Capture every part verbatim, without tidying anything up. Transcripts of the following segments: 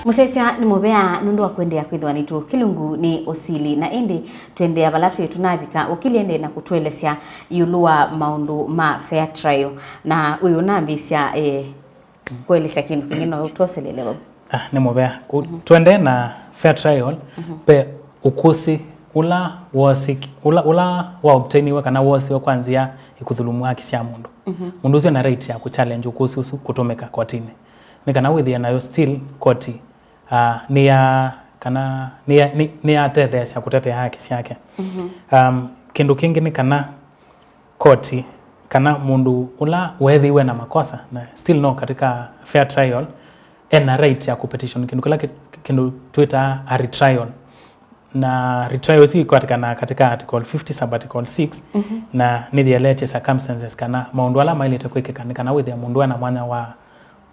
Mũsyaĩĩsya nĩ mũvea nũndũ wa kũendeea kwĩthĩwa nĩtũ kĩlungu nĩ ũsili, na ĩndĩ tũendeea vala twĩ tũnavika, wakili ende na kũtũelesya ĩũlũ wa maũndũ ma fair trial, na ũyũ ũnambĩĩsya eh, kũelesya kĩndũ kĩngĩ no twoselele vau. Ah, nĩ mũvea. Kũ- Mhm. Tũendee na fair trial, Mhm. ve ũkũsĩ ũla wosi- ũla, ũla wa obtainiwe kana woosiwe kwa nzĩa ĩkũthulumu haki sya mũndũ. Mhm. Mũndũ ũsu ena right ya kũchallenge ũkũsĩ ũsu kũtũmĩka kotinĩ. Nĩ kana wĩthĩe nayo still koti, ah, nĩ ya, kana nĩ ya, nĩ, nĩ yatetheesya kũtetea haki syake. Mhm. Um, kĩndũ kĩngĩ nĩ kana koti, kana mũndũ ũla weethĩiwe na makosa, na still no katika fair trial, ena right ya kupetition kĩndũ kĩla kĩ- kĩndũ twĩtaa a retrial. Na retrial ĩsu ĩkwatĩkanaa katika article fifty sub article six, Mhm. na nĩyĩeleetye circumstances kana maũndũ ala maĩlĩte kwĩkĩka nĩ kana wĩthĩa mũndũ ena mwanya wa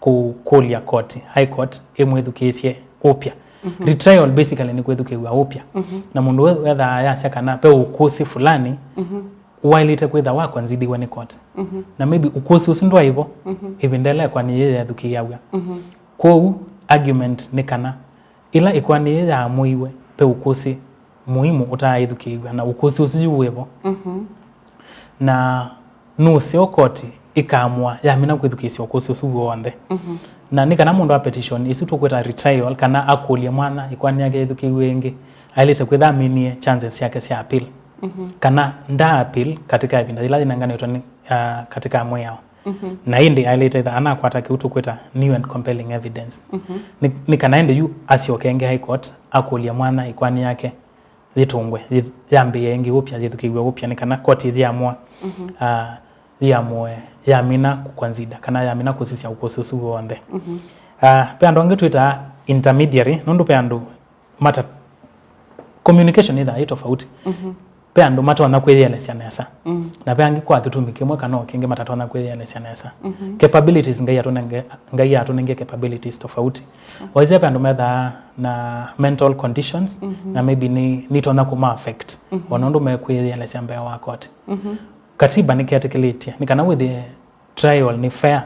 kũkũlya koti, High Court, ĩmwĩthukĩĩsye ũpya. Mhm. Retrial basically nĩ kwĩthukĩĩw'a ũpya. Mhm. Na mũndũ we- wethaa yasya kana ve ũkũsĩ fulani Mhm. waĩlĩte kwĩtha wakonzidiwe nĩ court. Mhm. Na maybe ũkũsĩ ũsu ndwaĩ vo, Mhm. ĩvinda ĩla ĩkoani yĩĩ yethukĩĩaw'a. Mhm. Kwoou argument nĩ kana ĩla ĩkoani yĩĩ yaamũiwe, ve ũkũsĩ muhimu ũtaaĩthukĩĩw'a, na ũkũsĩ ũsu yu wĩ vo. Mhm. Na nũseo koti ĩkaamũa yamina kwĩthukĩĩsya ũkũsĩ ũsu w'onthe. Mhm. Na nĩ kana mũndũ a petition ĩsu tũkwĩta retrial, kana akũlye mwanya ĩkoani yake yĩthukĩĩw'e ĩngĩ, aĩlĩte kwĩtha aminie chances syake sya appeal. Mhm. Kana nda appeal katika ĩvinda yĩla yĩnenganĩtwe nĩ, ah, katika mwĩao. Mhm. Na ĩndĩ aĩlĩte ĩtha anakwata kĩu tũkwĩta new and compelling evidence. Mhm. Nĩ, nĩ kana ĩndĩ yu asyoke ĩngĩ High Court akũlye mwanya ĩkoani yake yĩtũngwe, yĩ- yambĩĩe ĩngĩ ũpya, yĩthukĩĩw'e ũpya, nĩ kana koti yĩamũa, Mhm. ah, yĩamũe, yamina kũconsider, kana yamina kũsisya ũkũsĩ ũsu w'onthe. Mhm. Ah, ve andũ angĩ twĩtaa intermediary, nũndũ ve andũ mata- communication ĩthaa yĩ tofauti. Mhm. Ve andũ matonya kwĩyĩelesya nesa. Mm. Na ve angĩ kwa kĩtumi kĩmwe kana o kĩngĩ matatonya kwĩyĩelesya nesa. Mhm. Capabilities, Ngai atũnenge- Ngai atũnengie capabilities tofauti. Sure. Waisya ve andũ methaa na mental conditions, Mhm. na maybe nĩ nitonya kũma affect. Mhm. Ona ũndũ mekwĩyĩelesya mbee wa koti. Mhm. Katiba nĩketĩkĩlĩtye nĩ kana wĩthĩe trial nĩ fair,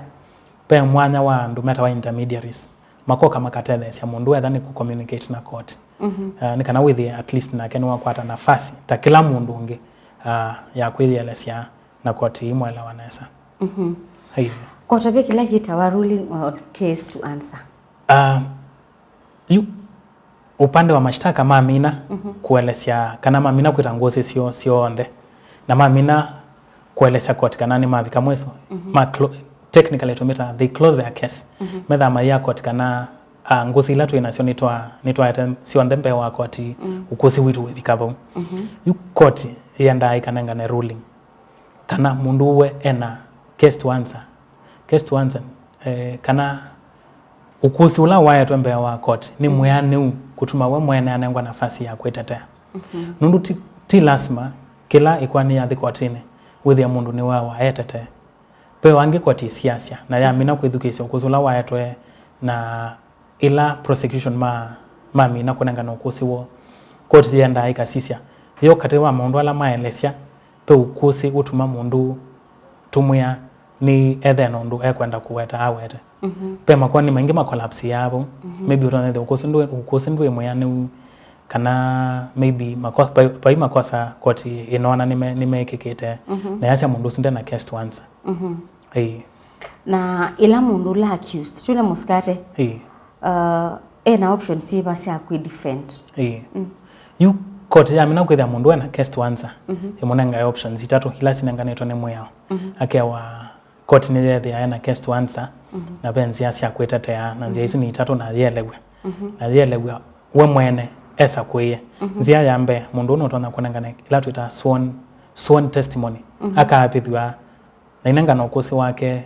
ve mwanya wa andũ metawa intermediaries makoka makatetheesya mũndũ wetha nĩ kũcommunicate na court. Mhm. Uh, nĩ kana wĩthĩe at least nake nĩwakwata nafasi ta kĩla mũndũ ũngĩ, uh, ya kwĩyĩelesya na koti ĩimũelewa nesa. Mhm. Aiyo. Kota ve kĩla kĩtawa ruling on case to answer. Uh, yu upande wa mashtaka mamina Mhm. kũelesya kana mamina kwĩta ngũsĩ syoo syonthe, na mamina kũelesya court kana nĩmavika mwiso. Mhm. Ma clo- technically tũmĩta they close their case. Mhm. Methaa maia court kana, ah, ngũsĩ ila twĩ nasyo nĩtwa- nĩtwaete syonthe mbee wa court, Mm. ũkũsĩ witũ wĩvika vau. Mhm. Yu court yendaa ĩkanengane ruling kana mũndũ ũwe ena case to answer. Case to answer, eh, kana ũkũsĩ ũla waetwe mbee wa koti nĩ Mm. mwĩanĩu kũtuma we mwene anengwa nafasi ya kwĩtetea. Mhm. Nũndũ ti, ti lasima kĩla ĩkoani yathi kotinĩ wĩthĩa mũndũ nĩwawa etetee. Ve o angĩ koti ĩsiasya na yamina kwĩthukĩĩsya ũkũsĩ ũla waetwe na ĩla prosecution ma- mamina kũnengana ũkũsĩ woo. Koti yendaa ĩkasisya yo katĩ wa maũndũ ala maelesya ve ũkũsĩ ũtuma mũndũ tũmwĩa nĩ ethe na ũndũ ekwenda kũweta awete. Mhm. Ve makoani maingĩ ma collapse ya vau. Mhm. Maybe ũtonya ĩthĩa ũkũsĩ ndwĩ- ũkũsĩ ndwĩ mwĩanĩu, kana maybe mako- vai- vai makosa koti ĩnoona nĩme- nĩmekĩkĩte. Mhm. Na yasya mũndũ ũsu ndena case to answer. Mhm. Ĩĩ. Na ĩla mũndũ ũla accused, twĩle mũsikate, Ĩĩ. uh, ena options syĩva sya kwĩ defend? Ĩĩ. Mm. Yu koti yamina kwĩthĩa mũndũ ena case to answer, Mhm. ĩmũnengae options itatũ ila sinenganĩtwe nĩ mwĩao. Mhm. Akewa koti nĩyethĩaa ena case to answer, Mhm. na ve nzĩa sya kwĩtetea, na nzĩa Mhm. isu nĩ itatũ na yĩelew'a. Mhm. Na yĩelew'a we mwene esakũĩe. Mhm. Nzĩa ya mbee, mũndũ ũũ nũtonya kũnengane ĩla twĩtaa sworn, sworn testimony. Mhm. Akaavĩthw'a na inengana ũkũsĩ wake,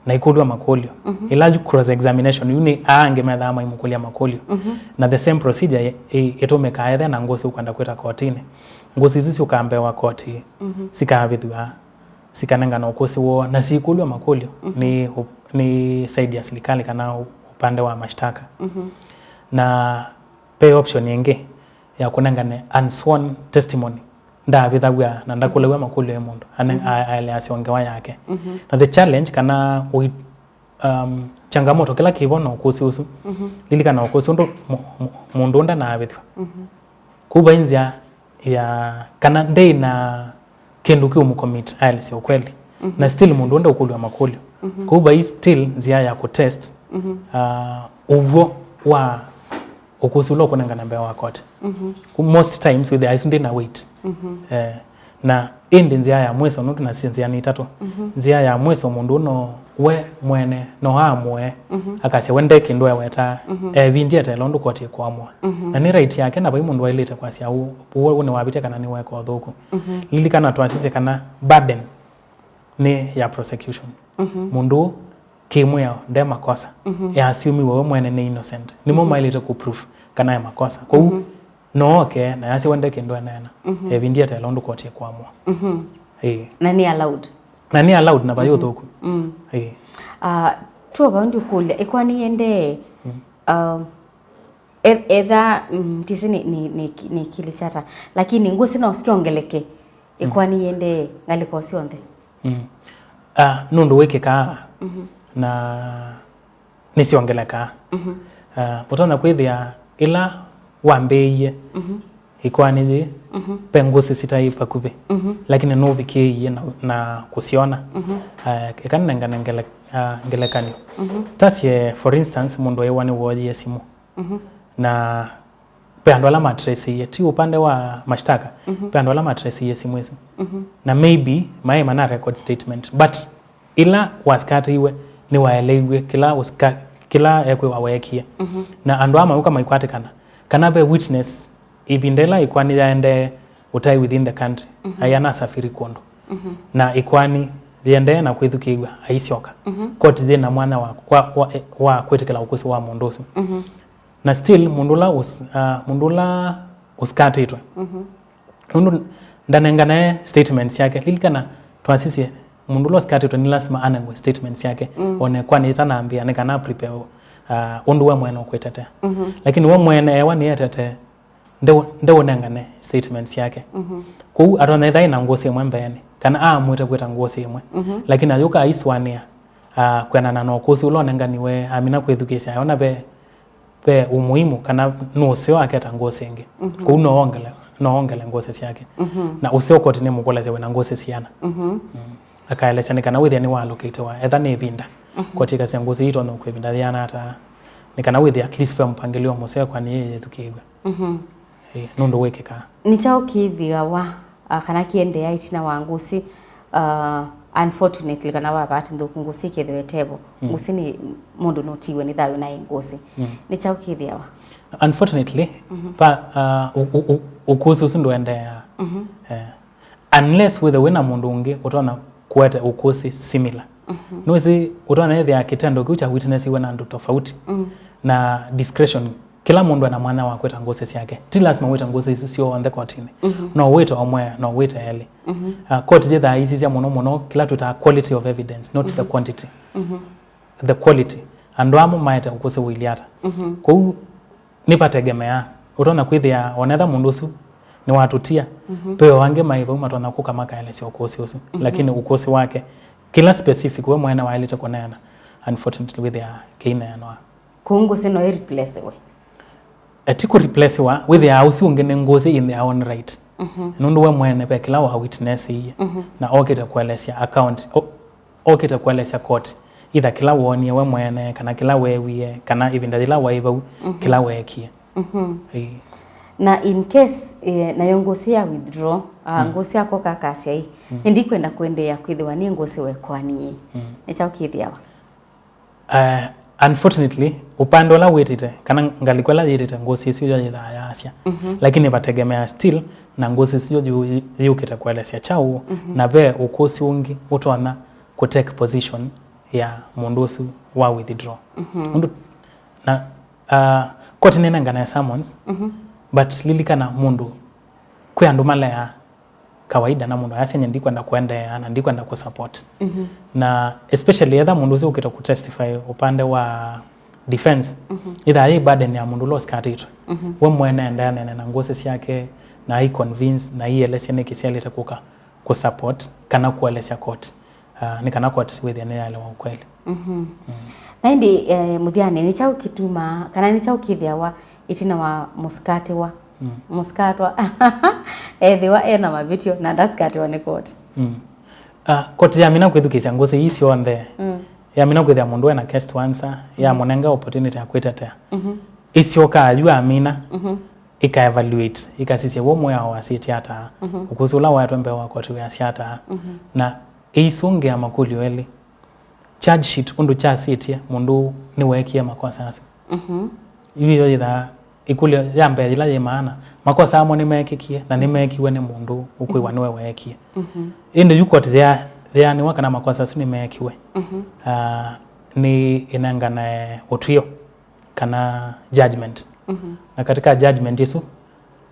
na ikũlw'a makũlyo. Mhm. Ĩla yu cross examination, yu nĩ aa angĩ methaa maimũkũlya makũlyo. Mhm. Na the same procedure ĩ- ĩ- ĩtũmĩkaa ethe na ngũsĩ ũkwenda kwĩta kotinĩ. Ngũsĩ isu syũkaa mbee wa koti, Mhm. sikavĩthw'a, sikanengana ũkũsĩ woo, na siikũlw'a makũlyo Mhm. nĩ ũ- nĩ side ya silikalĩ kana ũ- upande wa mashtaka. Mhm. Na ve option ĩngĩ ya kũnengane unsworn testimony. Ndaavĩthaw'a na ndakũlaw'a makũlyo e mũndũ. Ane- Mhm. a- aeleasya o ngewa yake. Mhm. Na the challenge kana ũi- um, changamoto kĩla kĩvo na ũkũsĩ ũsu. Mhm. Lilikana ũkũsĩ ũndũ mũ- mũ- mũndũ ũnda naavĩthw'a. Mhm. Kũu vai nzĩa ya kana ndĩ na kĩndũ kĩũmũcommit aelesya ũkweli. Mhm. Na still mũndũ ũnda ũkũlw'a makũlyo. Mhm. Kũu vai still nzĩa ya kũtest, mhm, uh, ũw'o wa ũkũsĩ ũla ũkũnengana mbee wa koti. Mhm. Ku- most times wĩthĩa isu ndĩ na weight. Mhm. Eh, na ĩndĩ nzĩa ya mwĩso, nũndũ nasisye nzĩa nĩ itatũ. Mhm. Nzĩa ya mwĩso mũndũ no we mwene no aamũe, mhm, akasya we nde kĩndũ ewetaa, mhm, evindie etela ũndũ koti ĩkũamũa. Mhm. Na nĩ right yake, na vai mũndũ waĩlĩte kwasya ũũ, ũũ nĩwavĩtya kana nĩweka ũthũku. Mhm. Lilikana twasisye kana burden nĩ ya prosecution. Mhm. Mũndũ ũũ kĩmwĩao nde makosa. Mhm. Easiumiwe we mwene nĩ innocent. Nĩmo, mhm, maĩlĩte kũprove kana e makosa. Kwoou, mhm, no oke na yasya we nde kĩndũ eneena. Mhm. Evindie etela ũndũ koti ĩkũamũa. Mhm. Ĩĩ. Na nĩ allowed. Na nĩ allowed na vai, mhm, ũthũku. Mm. Ĩĩ. Ah, tuo vau ndiũkũlya, ĩkwani yende, mm, um, e- etha, mm, tisi nĩ, nĩ, nĩ, nĩ kili chata, lakini ngũsĩ no syongeleke, mm, ĩkwani yende ngalĩko syonthe. Mm. Ah, nũndũ wĩkĩkaa, mhm, na nĩsyongelekaa. Mhm. Ah, ũtonya kwĩthĩa ĩla wambĩĩie, mhm, ĩkoani yĩĩ, mhm, ve ngũsĩ sitaĩ vakuvĩ, mhm, lakini nũvikĩĩie na, na kũsyona. Mhm. Ah, eka nengane ngele- ah, ngelekany'o. Mhm. Tasye, for instance, mũndũ ĩwa nĩwooyie simũ. Mhm. Na ve andũ ala matraceie, ti upande wa mashtaka, mhm, ve andũ ala matraceie simũ ĩsu. Mhm. Na maybe maĩ mana record statement, but ĩla wasikatĩiwe nĩwaeleiw'e kĩla ũsika- kĩla ekwĩwa weekie. Mhm. Na andũ aa mayũka maikwatĩkana, kana ve witness ĩvinda ĩla ĩkoani yaendee ũtaĩ within the country, mhm, aĩ anasafiri kũndũ. Mhm. Na ĩkoani yĩendee na kwĩthukĩĩw'a aisyoka. Mhm. Koti yĩ na mwanya wa, wa, wa, wa kwĩtĩkĩla ũkũsĩ wa mũndũ ũsu. Mhm. Na still, mũndũ ũla ũs- ah, mũndũ ũla ũsikatĩtwe, mhm, nũndũ ndanenganae statement syake. Lilikana twasisye mũndũ ũla ũsikatĩtwe nĩ lasima anengwe statement syake, mm, one kwanĩ ĩtanambĩa nĩ kana prepare, uh, ũndũ we mwene ũkwĩtetea. Mhm. Lakini we mwene ewa nĩetete ndeũ- ndeũnengane statement syake. Mhm. Kwoou atonya ĩthaĩ na ngũsĩ ĩmwe mbeenĩ, kana aamũĩte kwĩta ngũsĩ ĩmwe. Mhm. Lakini ayũka aisũanĩa, uh, kwĩanana na ũkũsĩ ũla ũnenganiwe, amina kwĩthukĩĩsya ayona ve ve ũmuimu kana nũseo aketa ngũsĩ ĩngĩ. Mhm. Kwoou no ongele, no ongele ngũsĩ syake. Mhm. Na ũseo koti nĩmũkũlasya wĩna ngũsĩ siana. Mhm. Mm. Akaelesya nĩ kana wĩthĩa nĩwalũkĩte wa etha nĩ ĩvinda. Mhm. Koti ĩkasya ngũsĩ ii itonya ũkua ĩvinda yĩana ata, nĩ kana wĩthĩa at least ve mpangĩlĩo mũseo ĩkoani yĩĩ yĩthukĩĩw'a. Mhm. Ĩĩ, nũndũ wĩkĩkaa. Nĩ kyaũ kĩthĩawa, ah, kana kĩendeea ĩtina wa ngũsĩ, ah, unfortunately, kana wa bahati nthũku, ngũsĩ ĩkethĩwa ĩtevo? Mm. Ngũsĩ nĩ mũndũ nũtiwe nĩ thayũ naĩ ngũsĩ. Mm. Nĩ kyaũ kĩthĩawa? Unfortunately, mhm, pa, ah, ũ- ũ- ũ- ũkũsĩ ũsu ndũendeea. Mhm. Eh, unless wĩthĩwe wĩna mũndũ ũngĩ ũtonya kũete ũkũsĩ similar. Mhm. Nĩwĩsĩ ũtonya ĩthĩa kĩtendo kĩu kya witnessiwe na andũ tofauti. Mm. Na discretion, kĩla mũndũ ena mwanya wa kwĩta ngũsĩ syake. Ti lasima wĩte ngũsĩ isu syonthe kotinĩ. Mhm. No wĩte ũmwe, no wĩte elĩ. Mhm. Uh, koti yĩthaa ĩisisya mũno mũno kĩla twĩtaa quality of evidence, not the, mhm, quantity. Mhm. The quality. Andũ amo maete ũkũsĩ ũilyĩ ata. Mhm. Kwoou nĩvategemeaa. Ũtonya kwĩthĩa onetha mũndũ ũsu nĩwatũtia, mhm, ve o angĩ maĩ vau matonya kũka makaelesya ũkũsĩ ũsu. Mhm. Lakini ũkũsĩ wake, kĩla specific we mwene waĩlĩte kũneena, unfortunately, wĩthĩaa kĩineenwa. Kũu ngũsĩ no ĩreplacewe? Eh, ti kũreplacewa, wĩthĩaa ũsu ũngĩ nĩ ngũsĩ in their own right. Mhm. Nũndũ we mwene ve kĩla wa witnessiie, mhm, na okĩte kũelesya account, o- okĩte kũelesya koti either kĩla woonie we mwene, kana kĩla weewie, kana ĩvinda yĩla waĩ vau, mhm, kĩla weekie. Mhm. Ĩĩ. Na in case, eh, nayo ngũsĩ ya withdraw, ah, mm, ngũsĩ akoka akasya ĩ, mm, nĩndikwenda kũendeea kwĩthĩwa nĩ ngũsĩ wa ĩkoani ĩĩ. Mm. Nĩ kyaũ kĩthĩawa? Uh, unfortunately, upande ũla wĩtĩte, kana ngalĩko ĩla yĩtĩte ngũsĩ ĩsu yo yĩthaa yaasya. Mhm. Lakini vategemea still na ngũsĩ ĩsu yo yu- yũkĩte kũelesya kyaũ, mhm, na ve ũkũsĩ ũngĩ ũtonya kũ take position ya mũndũ ũsu wa withdraw. Mhm. Ũndũ, na, uh, koti nĩnenganae summons, mhm, but lilikana mũndũ, kwĩ andũ maleaa kawaida na mũndũ ayasya nye ndikwenda kũendeea na ndikwenda kũ support. Mhm. Na especially etha mũndũ ũsu ũkĩte kũ testify upande wa defense, mhm, ĩthaa yĩ burden ya mũndũ ũla ũsikatĩtwe. Mhm. We mwene endeea nene na ngũsĩ syake, na ai convince, na aielesya nĩkĩ syaĩlĩte kũka kũ support kana kũelesya court. uh, nĩ kana court wĩthĩe nĩyaelewa ukweli. Mhm. Mm. Na ĩndĩ, eh, mũthyanĩ, nĩ kyaũ kĩtumaa, kana nĩ kyaũ kĩthĩawa ĩtina wa mũsikatĩwa? Mm. Mũsikatwa ethĩwa ena mavĩtyo na ndasikatĩwa nĩ koti? Mm. Uh, koti yamina kwĩthukĩĩsya ngũsĩ ii syonthe. Mm. Yamina kwĩthĩa mũndũ ena case to answer, mm, yamũnenga opportunity ya kwĩtetea. Mhm. Ĩsyokaa yu amina, mhm, ĩka evaluate, ĩkasisya w'o mwĩao wasĩtye ata, mhm, ũkũsĩ ũla waetwe mbee wa koti wĩasya ata, mhm, na ĩisũngĩa makũlyo elĩ. Charge sheet ũndũ kyasĩtye mũndũ ũũ nĩweekie makosa asu. Mhm. Yu yo yĩthaa ĩkũlyo ya mbee yĩla yĩ maana, makosa amo nĩmeekĩkie na nĩmeekiwe nĩ mũndũ ũkwĩwa, mhm, nĩwe weekie. Mhm. Ĩndĩ yu koti yĩanĩwa kana makosa asu nĩmeekiwe, mhm, ah, nĩ ĩnenganae ũtw'ĩo kana judgment. Mhm. Na katika judgment ĩsu,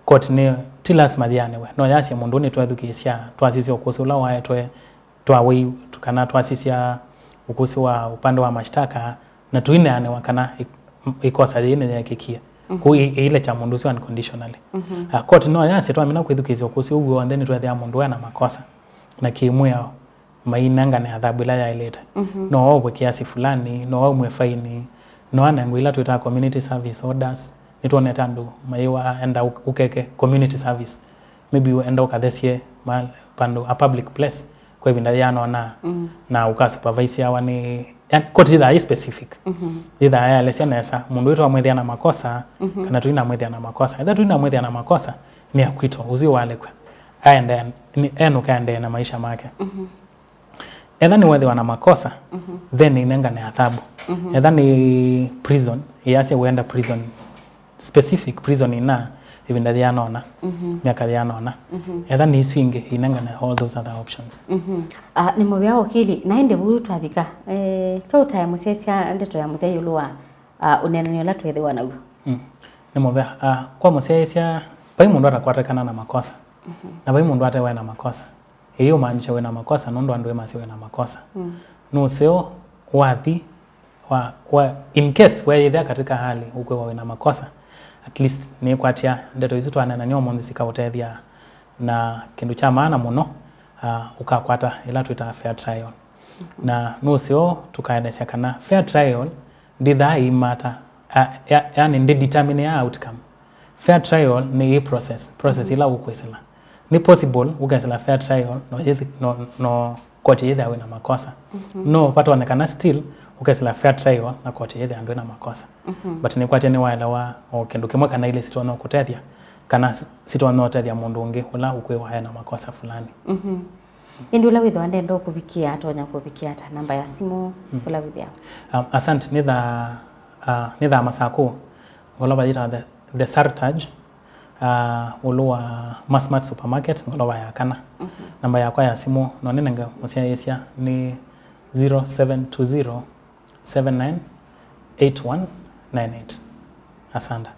court nĩ, ti lasima yĩanĩwe. No yasye mũndũ ũũ nĩtwethukĩĩsya, twasisya ũkũsĩ ũla waetwe, twawei, kana twasisya ũkũsĩ wa upande wa mashtaka, na tũineanĩwa kana ĩ-, ĩkosa yĩĩ nĩyeekĩkie. Mhm. Kũu ĩ-, ĩilekya mũndũ ũsu unconditionally. Mhm. Ah, court no yasye twamina kwĩthukĩĩsya ũkũsĩ ũu w'onthe nĩtwethĩa mũndũ ũũ ena makosa. Na kĩmwĩao, mainengane athabu ĩla yaĩlĩte. Mhm. No waũvwe kĩasi fulani, no waumw'e faini, no anengwe ila twĩtaa community service orders. Nĩtwonete andũ mayĩwa enda ũk-, ũkeke community service. Maybe enda ũkathesye ma-, vandũ a public place kwa ĩvinda yĩana ũna, mm, na ũkasuperviseawa nĩ, yani, koti yĩthaa yĩ specific. Mhm. Yĩthaa yaelesya nesa, mũndũ ũyũ twamwĩthĩa na makosa, mhm, kana tũinamwĩthĩa na makosa. Ethĩwa tũinamwĩthĩa na makosa, nĩ akwitwa, ũsu walekwa. Aendee, nĩ, enũka aendee na maisha make. Mhm. Etha nĩwethĩwa na makosa, mhm, then ĩnengane athabu. Mhm. Etha nĩ prison, ĩyasya wenda prison, specific prison ĩna ĩvinda yĩana ũna, mhm, myaka yĩana ũna. Mhm. Etha nĩ isu ingĩ, ĩnengane all those other options. Mhm. Ah, nĩ mũvea wakili, na ĩndĩ vu twavika, eh, twaũtae mũsyaĩĩsya ndeto ya mũthya ĩũlũ wa, ah, ũneenany'a ũla twethĩwa naw'o. Mm. Nĩ mũvea. Ah, kwa mũsyaĩĩsya, vai mũndũ atakwatĩkana na makosa, mhm, na vai mũndũ atewe na makosa. Ĩĩ ũmaanisha wĩ na makosa, nũndũ andũ ĩmasya wĩ na makosa. Mm. Nũseo wathi wa, wa, in case weeyĩthĩa katika hali ũkwĩwa wĩ na makosa, at least nĩkwatya ndeto isu twaneenany'a ũmũnthĩ sikaũtethya na kĩndũ kya maana mũno, ah, ũkakwata ĩla twĩtaa fair trial. Mhm. Na nũseo tũkaelesya kana fair trial ndĩthaa ĩimata, ah, ya, yani ndĩ determine ya outcome. Fair trial nĩ ĩ process, process, mhm, ĩla ũkwĩsĩla. Nĩ possible ũkesĩla fair trial no yĩthi-, no, no koti yĩthĩa wĩ na makosa. Mhm. No vatonyekana still ũkesĩla fair trial na koti yĩthĩa ndwĩ na makosa. Mhm. But nĩkwatya nĩwaelewa o kĩndũ kĩmwe kana ilĩ sitonya kũtethya, kana s-, sitonya ũtethya mũndũ ũngĩ ũla ũkwĩwa e na makosa fulani. Mhm. Ĩndĩ ũla wĩthĩwa ndenda ũkũvikĩa, atonya kũvikĩa ata? Namba ya simũ, mm, ũla wĩthĩawa? Um, asante, nĩ thaa, uh, nĩ thaa Masakũ, ngolova yĩtawa the, the Sartaj, uh, ũlũ wa Masmart Supermarket, ngolova ya kana. Mhm. Namba yakwa ya simũ, no nĩnenge mũsyaĩĩsya, nĩ zero seven two zero, seven nine eight one nine eight. Asante.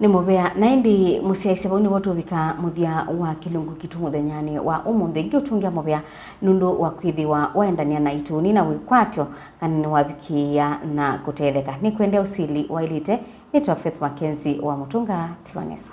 Nĩ mũvea. Na ĩndĩ mũsyaĩĩsya, vau nĩvo tũvika mũthya wa kĩlungu kitũ mũthenyanĩ wa ũmũnthĩ. Ngĩũtũngĩa mũvea nũndũ wa kwĩthĩwa waendania naitũ, nĩ na wĩkwatyo, kana nĩwavikĩĩa na kũtetheka. Nĩkwendea ũsili waĩlĩte. Nĩtawa Faith Mackenzie wa Mũtũnga. Tiwa nesa.